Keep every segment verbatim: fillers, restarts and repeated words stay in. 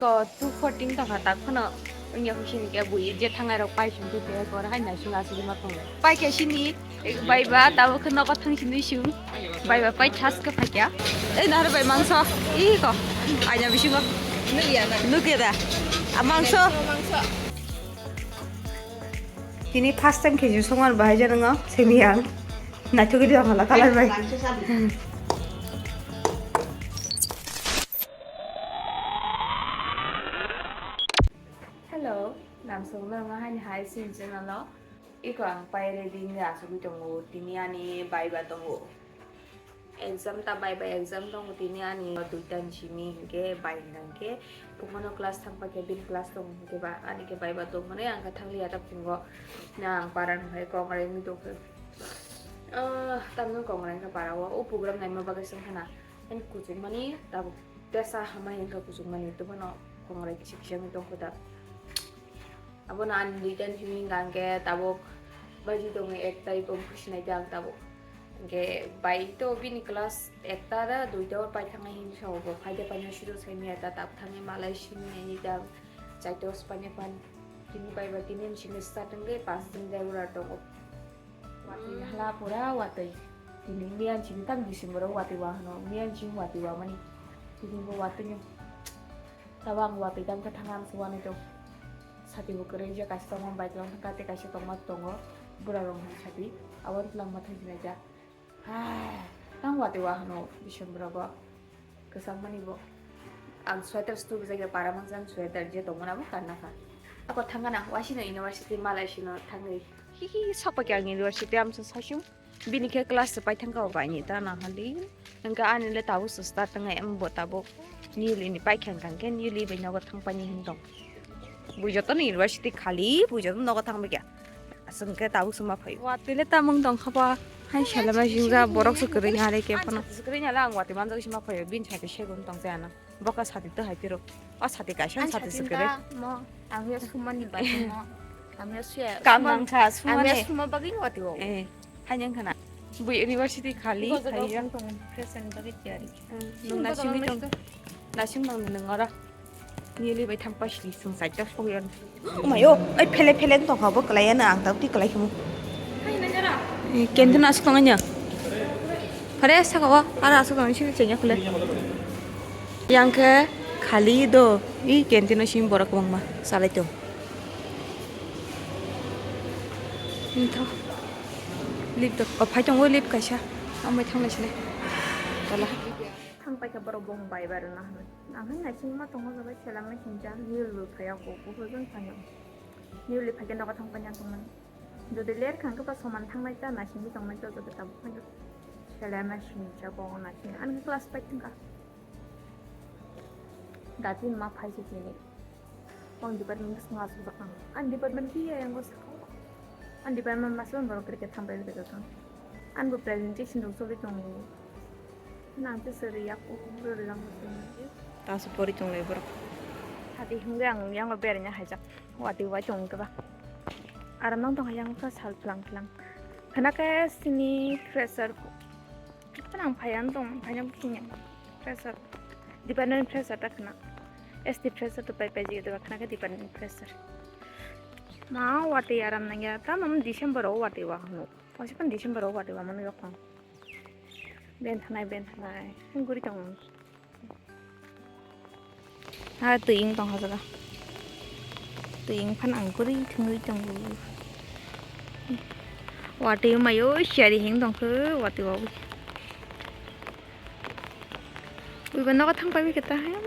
Ko two fourteen tongkha tak phano wngya khe sini khe bui je thangnai rok pai sung twi khe kor hai nai sung asugwi ma tongo. Pai khe sini bai ba tabo khe nogo thang sini sung bai ba pai thas khe phai kya. Ei nahar bai mangso i ko aina bisingo nukya da a mangso. Tini first time kheju songwar bahai jano semi ang naithogwi di amala color bai. Hello, namsong nang haini hai sin channel o. Iko ang pai ready ni asugwi tongo, tini ani bai ba tongo. Exam ta bai ba exam tongo tini ani duita ni simi hinkhe bai hinkhe phungo no class thang paikhe bini class tongo hinkhe ba ani khe bai ba tongmani ang khe thang liya ta phungo na ang para ni hai kok rai wngwi tongkhe. Ah, tamno kok rai khe para o, o program naima bagwi song khana. Ani kuchukmani tabuk tesa hamai wngkha kuchukmani, tubano kongrai kisa kisa wngwi tongkha da. Abono ani duita ni himni hwnka hwnkhe tabuk baji tongo ekta iko businai da ang tabuk. Hwnkhe bai to bini class ekta da duita o pai thangna himsa obo phaida paina sudo saimaya da tabuk thangwi malai simi nai da ang chaito paina pan tini bai ba tini ni simi start wngwi pas din regular tongo. Watwi hala pura watwi. Tini miyan sini tam December o watwi wa hano. Miyan sini watwi wa mani. Tini bo watwi ni. Tabo ang watwi tam khe thang ang suwani to. Sati bo kwrwi je kaisa tongma bai tong kha tei kaisa tongma tongo. Bura rong hai sati. Abo tlang ma thang sinai ja. Ha. Tang watwi wa hano December o bo. Kwchangmani bo. Ang sweater stubujagya para mangjak sweater je tongmani abo kanna kha. Ako thangana wasino university malai sino thangwi. Hihi sokpakya ang university amsa sasung. Bini khe class se paithangkha o baini ta nahali. Hwnkhe ani le tabuk se start wngnai embo tabuk. Newly ni paikha hwnkha khe newly bai nogo thangpaini hwn tong. Bui jotono university khali, bui jotono nogo thangbaikha. Aswk khe tabuk se ma phaio. Watwi le tamung tongkha ba. Hai sala ma jingja borok se kwrwi hale khe phano. Ani sati se kwrwi hale ang watwi manjak se ma phaio. Bini sati segun tong khe ano. Boka sati to hai phiro. O sati kaisa sati se kwrwi. Mo, ang ya sumani bai mo. Ang ya suya. Kam nang kha sumani. Ang ya suma bagwi watwi o. Eh, hai nang khana. Bui university khali. Present bagwi tiyari. Nung nasing tong. Nasing tong nung ora. Nili bai thang pasli sung sai ta song yon. Omayo, ai phele phele tong kha bo kwlai ya na ang ta ti kwlai khamu. Kentu na asuk tong anya. Phare saka wa ara asuk tong sini chenya khule. Yang khe khali do i kentu na sim borok bangma salai tong. Nitho. Lip do, o phai tongo lip kaisa. Amai thang lai sile. Tola. Thang paikha borok bong bai bai rwna hwnwi. Ang hai naisingma tongo jaga selama sinjak nil bo phaiya ko kuhujun phaiya. Nil phaiya nogo thang paina tongmani. Jodi ler khang khe ba soman thangnai ta naisingwi tongmani to joto tabuk phaiya. Selama sinjak ko naising. Ang class five thangkha. Gati ma phai se chini. Ang department bwskango asukjak ang. Ang department khe yang bwskango. Ang department masa borok cricket thampai rwkha kang. Ang bo presentation rok choli tongo. Nang te sori yak o rwlang bwskango. Taso pori tonglai borok. Hati hwnwi ang yango beraina haijak. Watwi wai tongo khe ba. Aram nang tongkha yang khe sal phlang phlang. Khna khe sini fresher. Khna ang phaiya tong phaina bwskango. Fresher. Department fresher ta khna. S T fresher to pai pai jigito khna khe department fresher. Ma watwi aram nangya ta mam December o watwi wa hwnwi. Waisa pan December o watwi wa mani rok. Ben thanai ben thanai. Guri tong. Ha twi wng tong ha jaga. Twi wng phan ang guri thwngwi tongo. Watwi mayo siyari hing tong khe watwi wawi. Uiba nogo thang pai khe ta hai.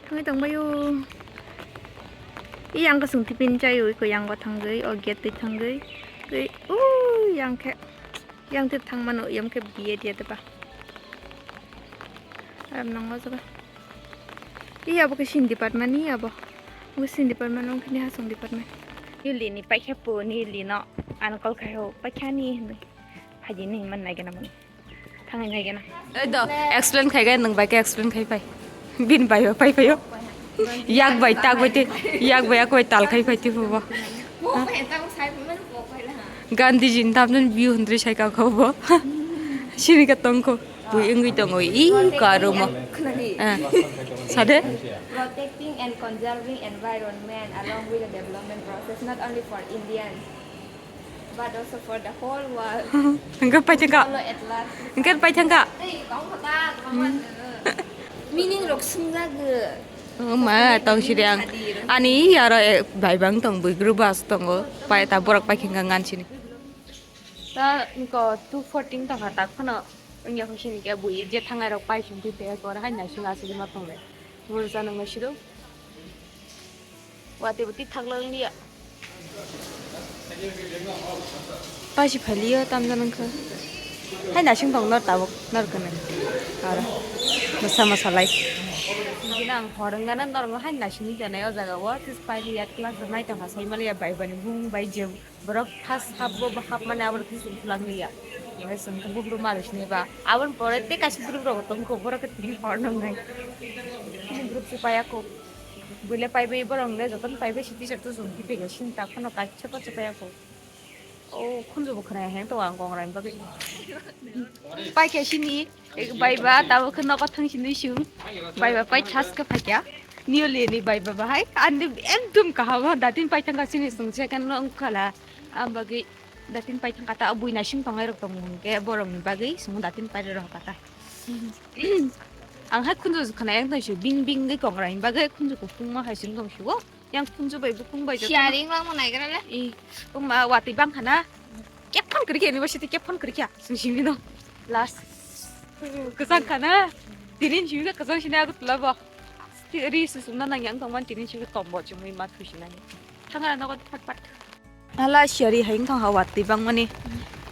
Thangwi tong baio. I yang kasung tipin chaio iko yang bo thangwi o gate twi thangwi. Twi u yang khe. Yang tip thang mano yang khe biye dia deba. Aram nang o jaga. Iya bo khe sin department ni abo. Bo sin department wng khe ni hasung department. Nili ni paikha po nili no. Ano call khai ho paikha ni hinwi. Phaidi ni man nai gana mani. Thangwi nai gana. Ei do explain khai gana nang bai khe explain khai pai. Bin bai pai pai yo. Yak bai tak bai te yak bai ak bai tal khai pai te bo. Gandhi jin tamjani view hundre sai ka kho bo. Sini ka tong kho. Bui wngwi tongo i karo mo. Ah. Sade? Protecting and conserving environment along with the development process, not only for Indians, but also for the whole world. Hingke paithangka. Follow at large. Hingke paithangka. Hey, kong kota, kong kota. Meaning rok sungjago. Oh, ma, tong siri ang. Ani aro, eh, bai bang tong, bui group bas tongo. Pai ta borok pai khinga ngan sini. Ta ko two fourteen tongkha ta khano wngya kho sini ke bui je thangai rok pai sung twi te ko hai na sung asugwi ma tongle. Buru sa nang sido. Wati buti thakla wngya. Paisi phaliyo tamjani wngkha. Hai nasing tong nor tabuk nor kwnwi. Aro. Masa masa lai. Bini ang hor wngana norok hai nasing twi tonai o jaga o. Tis pailiya class rok nai tongkha sai maliya bai bani bung bai je borok first hap bo hap mani abo khe chwng kwlanglia. Omo chwng khe buphuru mali sini ba. Aboni pore tei kaisa group rok tongkho borok khe tini hor nongnai. Tini group se paya kho. Buile paibai borok le jotono paibai si teacher to chwng khe bega sini ta phano kaisa ko se paya kho. O khunju bo khwnaya heng to ang kong rai bagwi. Pai khe sini. Bai ba, tabuk khe nogo thang sini sung. Bai ba, pai thas khe phaikya. Niyoli ni bai ba bahai. Ani ekdom kaham, datin pai thangka sini sung second no wngkhala. Am bagwi datin pai thangka ta bui naising tongnai rok tong hwnkhe borok ni bagwi sung datin pai rok kata. Ang hai khunju khna yang tong sio bing bing gwi kong rai bagwi khunju kuphung ma hai sung tong sio. Yang khunju bai bukung bai joto. Sharing lang mo naigra le. I, wngma watwi bang khana. Kep phone kwrwi khe university kep phone kwrwi kha. Sung simi no. Last. Kwchang khana. Tinin simi kwchang sini Agartala bo. Ri su sumna nang yang tongman tinin simi kombo chumui ma thusinani. Thangara nogo pat pat. Hala shari hai wngkha ha watwi bangmani.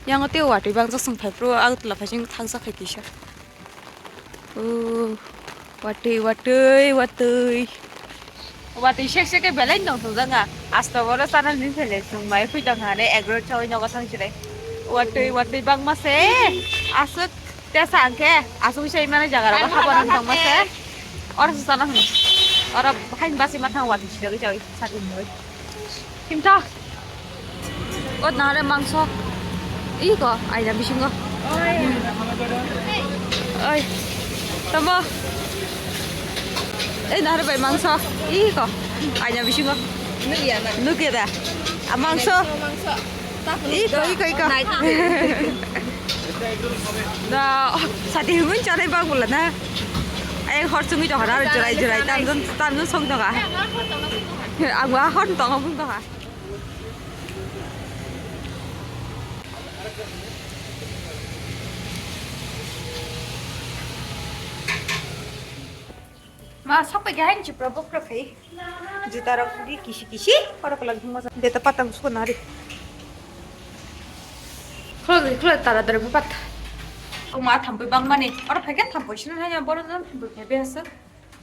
Yango tei watwi bangjak chwng phai phuru Agartala phai chwng thangsa khai kisa. Oh, watwi, watwi, watwi. Watwi sek sek khe belai no thujak nga. Asta boro chana ni thele chwng mai phui tong hane egg roll chawi nogo thang chire. Watwi, watwi bangma se. Aswk tesa angkhe aswk se mane jaga rogo haba nang tongma se. Oro se chana hwn. Oro hain basi ma thang watwi sirogwi chawi sati hwnwi. Himta. O nare mangso. Iko, aina bisingo. Oi. Tamo. Ei nare bai mangso. Iko, aina bisingo. Nukya na. Nukya da. A mangso. Mangso. Iko, iko, iko. Da, sati hungun chare bang bula na. Ay hor sungui jokara, jurai, jurai, tamjun, tamjun song joka. Ang wa hor tong bung tong ha. Ma, sok pai gain chipra bokra phai. Juta rok di kisi kisi, oro kolak moja. Beta patang sukuna ri. Khulok di, khulok tara dara pat. O ma thampui bang mani. Oro phai khe thampui sini hanya boro jan thampui phai be aswk.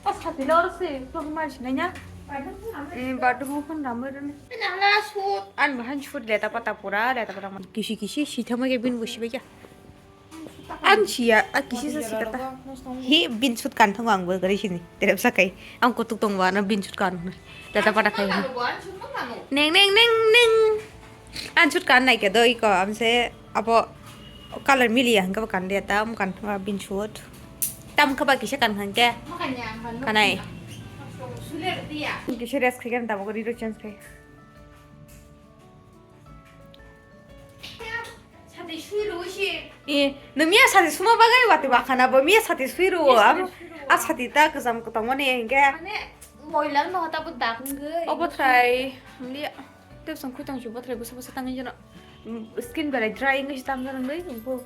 O sati le oro se, to ma sini nya. Eh, bathroom open ramai rani. Nala sut. An bahan sut leta pata pura, leta pata. Kisi kisi, sithama ke bin busi be kya. Ang siya, a kisi sa sikata. Hi bin sut kan thango ang bo gari sini. Terep sakai. Ang kutuk tong ba na bin sut kan. Leta pata kai. Neng neng neng neng. Ang sut kan nai ke doi ko am se abo color mili ya hangka kan de ta am kan thango bin sut. Tam ka ba kisa kan hangke. Kanai. Kisa rest kai kan ta bo gari ro change kai. Sati sui rw si. E, no miya sati suma bagai wati bakhana bo miya sati sui rw. Miya sati sui rw. A sati ta kajam kotong mani hingke. Mane moila no ta bo dak ngai. Obo thrai. Miya. Tep song khutang chu bo thrai busa busa tangin jeno. Skin belai dry ngai tam jeno ngai bo.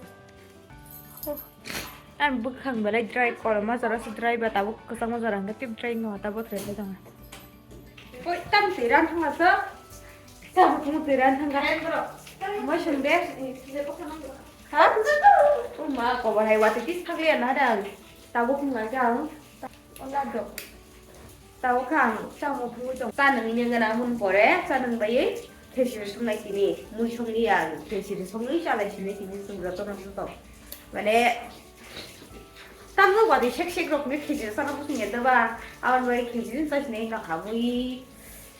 Ang bwkhang belai dry, koloma jora se dry ba tabuk kwchangma jora hwnkhe tei dry wngkha, tabuk thrai khe tongkha. Oi, tam twi ran thangma sa. Tabuk thung twi ran thangkha. Moi sung de. Ha? O ma, kobo hai watwi kis thakliya na da ang. Tabuk thung lai kha ang. Ola do. Tao kha ang chamo phungwi tong. Cha nungni gana hwn pore, cha nung baiwi khejri songnai tini. Mui songni ang khejri songwi chalai sini tini chwng jotono joto. Mane, tamno wadi sek sek rokni khejri sana bwswng ya doba. Aboni bai khejri cha sini no hamwi.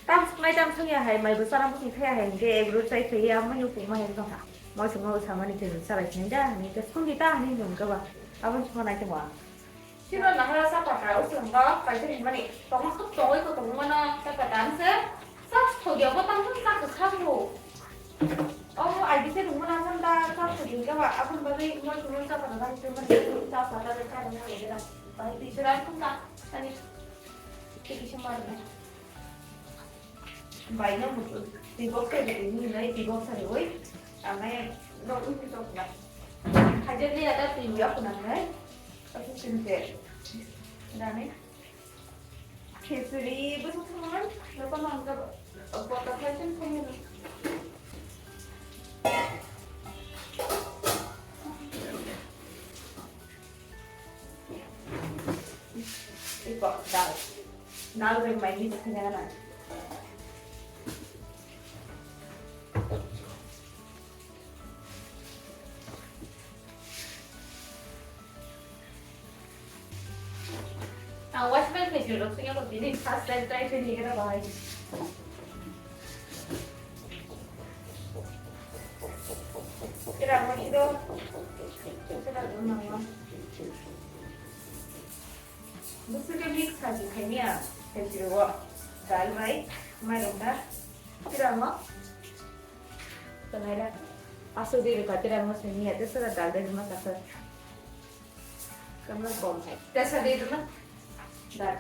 Tam swngnai tam swngya hai, maibo sana bwswng thaya hai, hwnkhe egg roll chai thaya, amai nukung ma hai wngkha. Moi songma samani khejri chalai sini da, hwnwi khe songdi ta, hwnwi hwn khe ba. Aboni songma nai tongwa. Sino nahara sa patra usung ba paisa rimani. Tongma khub tongoi ko tongma na sa patra anse. Sa thogya bo tang sa ko sa mo. O ai dise rungma na san da sa thogya ba abun ba bai mo tungma sa patra ba tungma sa patra ba sa na le da. Bai di sura kum ka ani. Tiki sima. Baino mutu, twi box khe twi ni nai twi box khe oi. Amai no ui twi tok na. Hajar ni ada twi ya kuna nai. Aku sinte. Dane. Khesuri bu tu man. Lo pa man ka. Apa ka fashion khe ni. Iko dal. Dal bai mai ni kanya na. Ang wash bai khe juro sing ko tini first time try khe ni kena bahai. Kira mo ido. Kira mo. Bwswk khe mix kha si khaimya, khe si rwo dal bai, mairung da, tiramo, tanaira, aswk di rwkha tiramo simi ya, tei sora dal bai rwma kasa. Kamla kom hai, tesa di rwma, dal.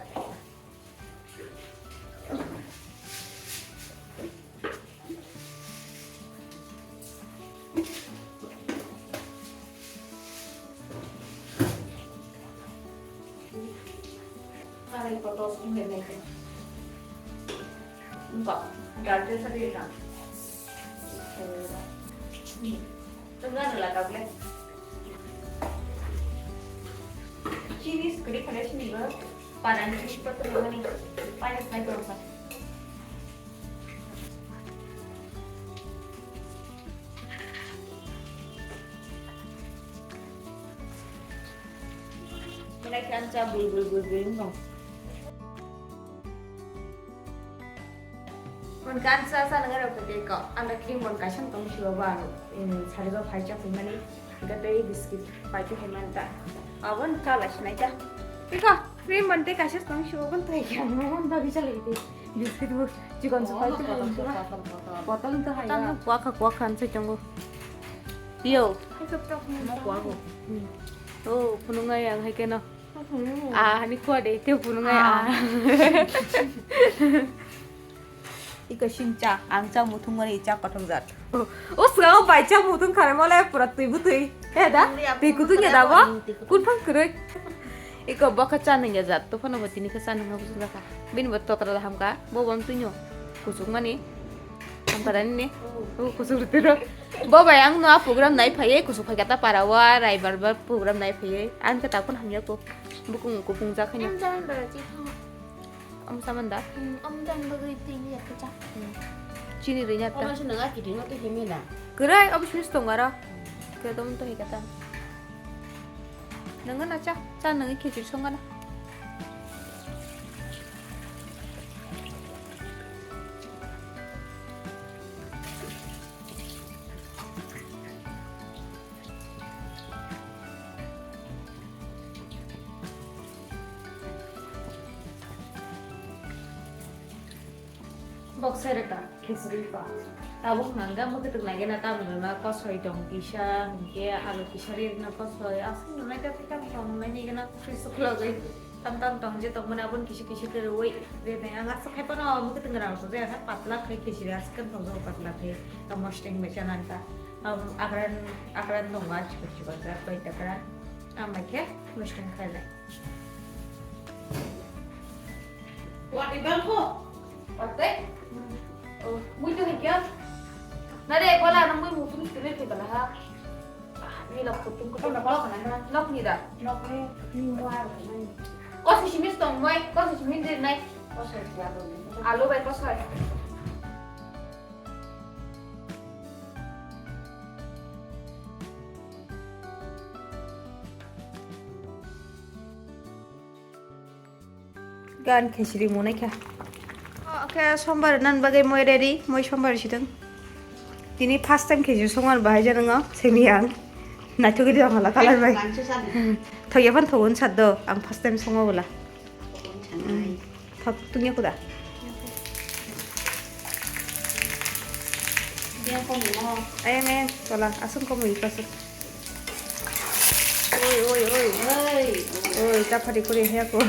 Malai kotor sung le nai. Ba, dal te sari na. Tengah la tak le. Chini sekali pada sini ba. Padan chini kotor mana ni? Padan sekali kotor. Belai khe ang cha bul bul bul bul wng tong. Mon kan cha cha nang rok ke ko ang da cream mon kaisa tong siwa ba ang sari ba phai cha phai mani ga tei biscuit phai cha phai man ta. Abon ka la sinai ta. Iko cream mon tei kaisa tong siwa bon tai kya mon ba bi cha lai tei. Biscuit bo chikon sa pai tu bottle to hai. Tang kwak kwak khan se tongo. Yo. Mo kwak go. Oh, phunung ai ang hai keno. Ah, hani khwa de te phunung ai ah. Iko sing cha, ang cha muthung mani cha kothok jat. O swngo bai cha muthung khare mole pura twi butwi. He da? Twi kutung ya da bo? Kun phang kwrwi. Iko bo kha cha nang ya jat, to phano bo tini kha cha nang ha bujung kha. Bini bo totra da hamka, bo bom twi nyo. Kusuk mani. Hamka da ni ne? O kusuk rutiro. Bo bai ang no a program nai phaiye, kusuk phai kata para wa, raibar ba program nai phaiye. Ang kha ta kun hamya ko. Bukung kupung ja khanya. Ang jalan bara chi thang. Omo saman da? Hmm, omo dan bagwi twi liya khe cha. Chini rwina ta. Omo se nang a kiting no twi himi na. Kwrwi, obo simi se tongo aro. Kwrwi, omo to hika ta. Nang na cha, cha nang khichiri song na. Bok sereka, khichiri pa. Tabuk nangga mukhe tuk nai gana tam gana kosoi tong kisa, hingke alu kisa ri na kosoi, aswk nunai ta thikam tong nai ni gana khri sukhlogwi. Tam tam tong je tong mani abon kisi kisi khe rwui rwnai ang aswk khai phano mukhe tung rang sojak kha patla khai khichiri aswk khe tong jago patla khai tamo steng bai chana kha. Am, akran akran tongo chikon chikon jak bai takra amai khe musteng khai lai. Wati bang ko? Wati? Oh, mui to hikya? Nare bola nang mui mutum sini thibala ha. Ni lok kutung kutung lok ni da. Lok ni. Kosi simis tong mai, kosi simis dir nai. Alu bai kosoi. Gan khichiri monai kha. Oke, sombar nan bagwi moi ready, moi sombar sidang. Tini first time khichiri songmani bahai janango, semi ang. Naithok di hala color bai. Langso sadi. Thok yapan thok un sat do. Ang first time songo bula. Thok tungya kuda. Dia komo. Ayang ayang tola asung komo ipasuk. Oi oi oi. Oi. Oi tapari kuri he ko.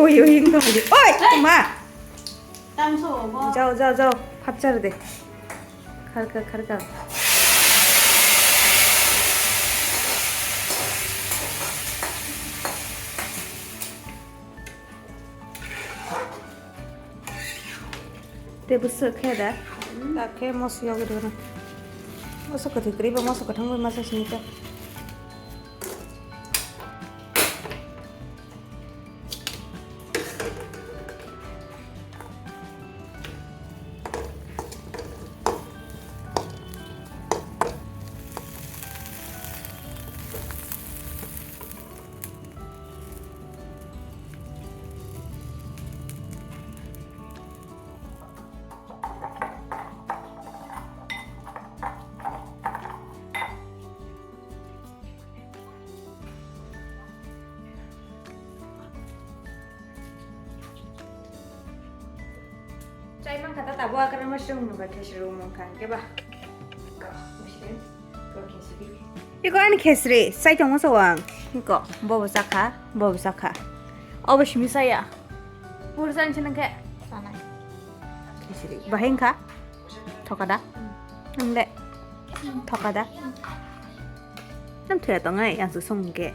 Oi oi oi. Oi ma. Tamso bo. Jao jao jao. Hapchar de. Kharka kharka. Te bwswk khe da? Tak khe moso yogwi rwna. Moso kwthwi kwrwi ba moso kwthang bai masa sini ta. Chai mankha ta tabuk akra ma srung nuga khesri rw mankha hwnkhe ba. Iko ani khesri chai tongma sawang. Iko bobo chakha, bobo chakha. Obo simi saya. Pursa ni sinang khe. Sanai. Khesri. Bahai wngkha? Thokada? Ang de. Thokada? Nang thuya tongnai, ang se song hwnkhe.